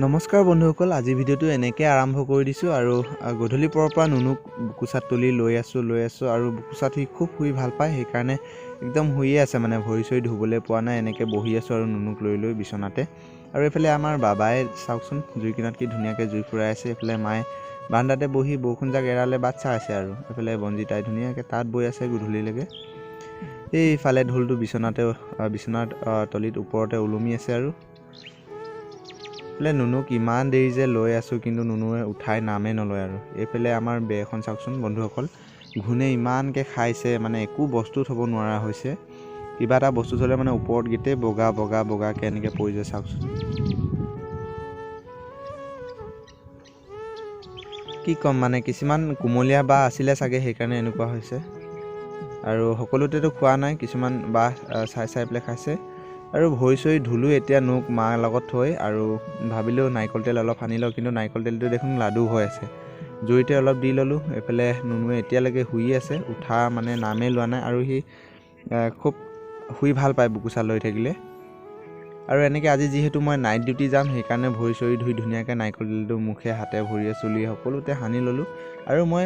নমস্কাৰ বন্ধুসকল, আজি ভিডিঅ'টো এনেকৈ আৰম্ভ কৰি দিছোঁ আৰু গধূলি পৰৰ পৰা নুনুক বুকুচাত তুলি লৈ আছোঁ আৰু বুকুচাত সি খুব শুই ভাল পায়। সেইকাৰণে একদম শুইয়ে আছে, মানে ভৰি চৰি ধুবলৈ পোৱা নাই। এনেকৈ বহি আছোঁ আৰু নুনুক লৈ লৈ বিচনাতে। আৰু এইফালে আমাৰ বাবাই চাওকচোন, জুই কিনাৰত কি ধুনীয়াকৈ জুই ফুৰাই আছে। এইফালে মায়ে বাৰান্দাতে বহি বৰষুণজাক এৰালে বাট চাই আছে। আৰু এইফালে বঞ্জিতাই ধুনীয়াকৈ তাঁত বৈ আছে গধূলিলৈকে। এইফালে ঢোলটো বিচনাতে বিচনাৰ তলিত ওপৰতে ওলমি আছে। আৰু এইফালে নুনুক ইমান দেৰি যে লৈ আছোঁ, কিন্তু নুনুৱে উঠাই নামেই নলয়। আৰু এইফালে আমাৰ বেৰখন চাওকচোন বন্ধুসকল, ঘূণে ইমানকৈ খাইছে, মানে একো বস্তু থ'ব নোৱাৰা হৈছে। কিবা এটা বস্তু থ'লে মানে ওপৰত গোটেই বগা বগা বগাকৈ এনেকৈ পৰি যায়, চাওকচোন। কি ক'ম, মানে কিছুমান কুমলীয়া বাঁহ আছিলে চাগে, সেইকাৰণে এনেকুৱা হৈছে। আৰু সকলোতেতো খোৱা নাই, কিছুমান বাঁহ চাই চাই পেলাই খাইছে। আৰু ভৰি চৰি ধুলোঁ, এতিয়া নুক মাৰ লগত থৈ আৰু ভাবিলোঁ নাৰিকল তেল অলপ সানি লওঁ, কিন্তু নাৰিকল তেলটো দেখোন লাডু হৈ আছে। জুইতে অলপ দি ল'লোঁ। এইফালে নুনুৱে এতিয়ালৈকে শুই আছে, উঠা মানে নামেই লোৱা নাই। আৰু সি খুব শুই ভাল পায় বুকুচা লৈ থাকিলে। আৰু এনেকৈ আজি যিহেতু মই নাইট ডিউটি যাম, সেইকাৰণে ভৰি চৰি ধুই ধুনীয়াকৈ নাৰিকল তেলটো মুখে হাতে ভৰিয়ে চুলিয়ে সকলোতে সানি ল'লোঁ। আৰু মই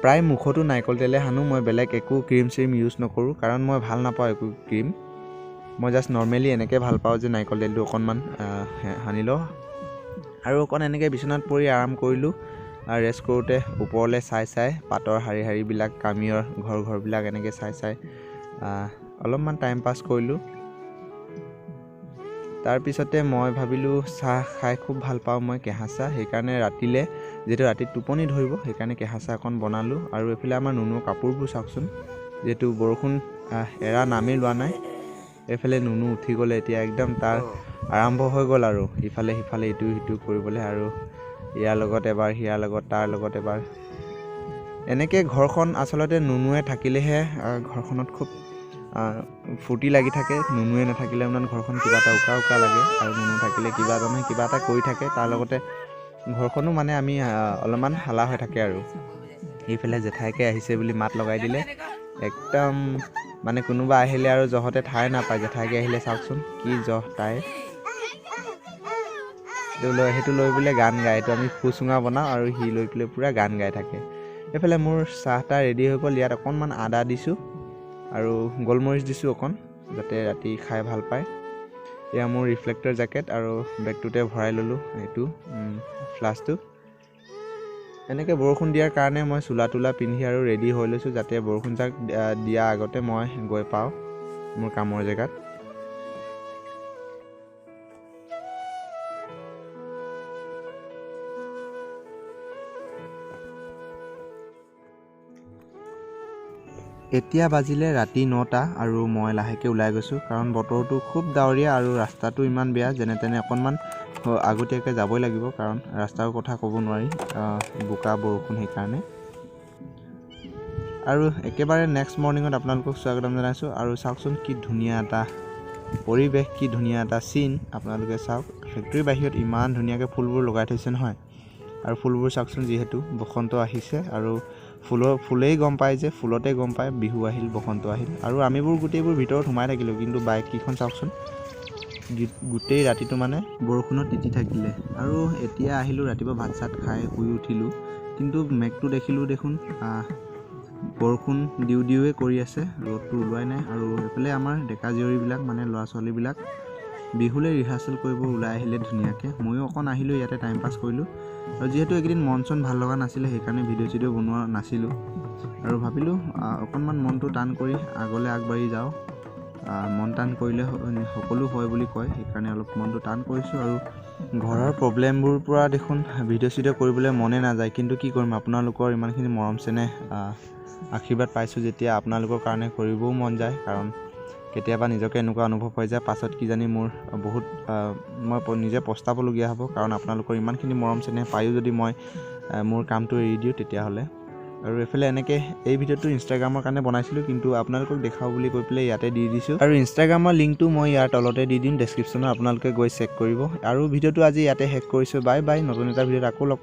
প্ৰায় মুখতো নাৰিকল তেলে সানো, মই বেলেগ একো ক্ৰীম চিম ইউজ নকৰোঁ, কাৰণ মই ভাল নাপাওঁ একো ক্ৰীম। মই জাষ্ট নৰ্মেলি এনেকৈ ভাল পাওঁ যে নাৰিকল তেলটো অকণমান সানি লওঁ। আৰু অকণ এনেকৈ বিচনাত পৰি আৰাম কৰিলোঁ। ৰেষ্ট কৰোঁতে ওপৰলৈ চাই চাই পাতৰ শাৰী শাৰীবিলাক, কামিয়ৰ ঘৰ ঘৰবিলাক এনেকৈ চাই চাই অলপমান টাইম পাছ কৰিলোঁ। তাৰপিছতে মই ভাবিলোঁ, চাহ খাই খুব ভাল পাওঁ মই, কেঁহা চাহ। সেইকাৰণে ৰাতিলৈ, যিহেতু ৰাতি টোপনি ধৰিব, সেইকাৰণে কেঁহা চাহ অকণ বনালোঁ। আৰু এইফালে আমাৰ নুনুৰ কাপোৰবোৰ চাওকচোন, যিহেতু বৰষুণ এৰা নামেই লোৱা নাই। এইফালে নুনু উঠি গ'লে, এতিয়া একদম তাৰ আৰম্ভ হৈ গ'ল আৰু ইফালে সিফালে ইটো সিটো কৰিবলৈ, আৰু ইয়াৰ লগত এবাৰ, সিয়াৰ লগত, তাৰ লগত এবাৰ এনেকৈ। ঘৰখন আচলতে নুনুৱে থাকিলেহে ঘৰখনত খুব ফূৰ্তি লাগি থাকে। নুনুৱে নাথাকিলে মানে ঘৰখন কিবা এটা উকা উকা লাগে। আৰু নুনু থাকিলে কিবা এটা নহয় কিবা এটা কৰি থাকে, তাৰ লগতে ঘৰখনো মানে আমি অলপমান হালা হৈ থাকে। আৰু এইফালে জেঠাইকে আহিছে বুলি মাত লগাই দিলে, একদম মানে কোনোবা আহিলে আৰু জহতে ঠাই নাপায়। জেঠাইকে আহিলে চাওকচোন কি জহ তাই। সেইটো লৈ পেলাই গান গায়। এইটো আমি ফুচুঙা বনাওঁ আৰু সি লৈ পেলাই পূৰা গান গাই থাকে। এইফালে মোৰ চাহ তাহ ৰেডি হৈ গ'ল। ইয়াত অকণমান আদা দিছোঁ আৰু গোলমৰিচ দিছোঁ অকণ, যাতে ৰাতি খাই ভাল পায়। এয়া মোৰ ৰিফ্লেক্টৰ জেকেট আৰু বেগটোতে ভৰাই ল'লোঁ এইটো ফ্লাছটো। এনেকৈ বৰষুণ দিয়াৰ কাৰণে মই চোলা তোলা পিন্ধি আৰু ৰেডি হৈ লৈছোঁ, যাতে বৰষুণজাক দিয়াৰ আগতে মই গৈ পাওঁ মোৰ কামৰ জেগাত। এতিয়া বাজিলে ৰাতি 9টা আৰু মই লাহেকৈ ওলাই গৈছোঁ, কাৰণ বতৰটো খুব ডাৱৰীয়া আৰু ৰাস্তাটো ইমান বেয়া। যেনে তেনে অকণমান আগতীয়াকৈ যাবই লাগিব, কাৰণ ৰাস্তাৰ কথা ক'ব নোৱাৰি, বোকা বৰষুণ, সেইকাৰণে। আৰু একেবাৰে নেক্সট মৰ্ণিঙত আপোনালোকক স্বাগতম জনাইছোঁ। আৰু চাওকচোন কি ধুনীয়া এটা পৰিৱেশ, কি ধুনীয়া এটা চিন। আপোনালোকে চাওক, ফেক্টৰীৰ বাহিৰত ইমান ধুনীয়াকৈ ফুলবোৰ লগাই থৈছে নহয়। আৰু ফুলবোৰ চাওকচোন, যিহেতু বসন্ত আহিছে আৰু ফুলৰ ফুলেই গম পায় যে ফুলতে গম পায় বিহু আহিল, বসন্ত আহিল। আৰু আমিবোৰ গোটেইবোৰ ভিতৰত সোমাই থাকিলোঁ, কিন্তু বাইককেইখন চাওকচোন, গোটেই ৰাতিটো মানে বৰষুণত তিতি থাকিলে। আৰু এতিয়া আহিলোঁ, ৰাতিপুৱা ভাত চাত খাই শুই উঠিলোঁ, কিন্তু মেঘটো দেখিলোঁ দেখোন বৰষুণ দিওঁ দিওঁৱে কৰি আছে, ৰ'দটো ওলোৱাই নাই। আৰু এইফালে আমাৰ ডেকা জীয়ৰীবিলাক, মানে ল'ৰা ছোৱালীবিলাক বিহুলৈ ৰিহাৰ্চেল কৰিব ওলাই আহিলে ধুনীয়াকৈ। ময়ো অকণ আহিলোঁ, ইয়াতে টাইম পাছ কৰিলোঁ। আৰু যিহেতু এইকেইদিন মন চন ভাল লগা নাছিলে, সেইকাৰণে ভিডিঅ' চিডিঅ' বনোৱা নাছিলোঁ। আৰু ভাবিলোঁ অকণমান মনটো টান কৰি আগলৈ আগবাঢ়ি যাওঁ। মন টান কৰিলে সকলো হয় বুলি কয়, সেইকাৰণে অলপ মনটো টান কৰিছোঁ। আৰু ঘৰৰ প্ৰব্লেমবোৰ পৰা দেখোন ভিডিঅ' চিডিঅ' কৰিবলৈ মনে নাযায়, কিন্তু কি কৰিম, আপোনালোকৰ ইমানখিনি মৰম চেনেহ আশীৰ্বাদ পাইছোঁ যেতিয়া আপোনালোকৰ কাৰণে কৰিবও মন যায়। কাৰণ কেতিয়াবা নিজকে এনেকুৱা অনুভৱ হৈ যায়, পাছত কিজানি মোৰ বহুত মই নিজে পস্তাবলগীয়া হ'ব, কাৰণ আপোনালোকৰ ইমানখিনি মৰম চেনেহ পায়ো যদি মই মোৰ কামটো এৰি দিওঁ তেতিয়াহ'লে। আৰু এইফালে এনেকৈ এই ভিডিঅ'টো ইনষ্টাগ্ৰামৰ কাৰণে বনাইছিলোঁ, কিন্তু আপোনালোকক দেখাওঁ বুলি কৈ পেলাই ইয়াতে দি দিছোঁ। আৰু ইনষ্টাগ্ৰামৰ লিংকটো মই ইয়াৰ তলতে দি দিম ডেছক্ৰিপশ্যনত, আপোনালোকে গৈ চেক কৰিব। আৰু ভিডিঅ'টো আজি ইয়াতে শেষ কৰিছোঁ। বাই বাই, নতুন এটা ভিডিঅ'ত আকৌ লগ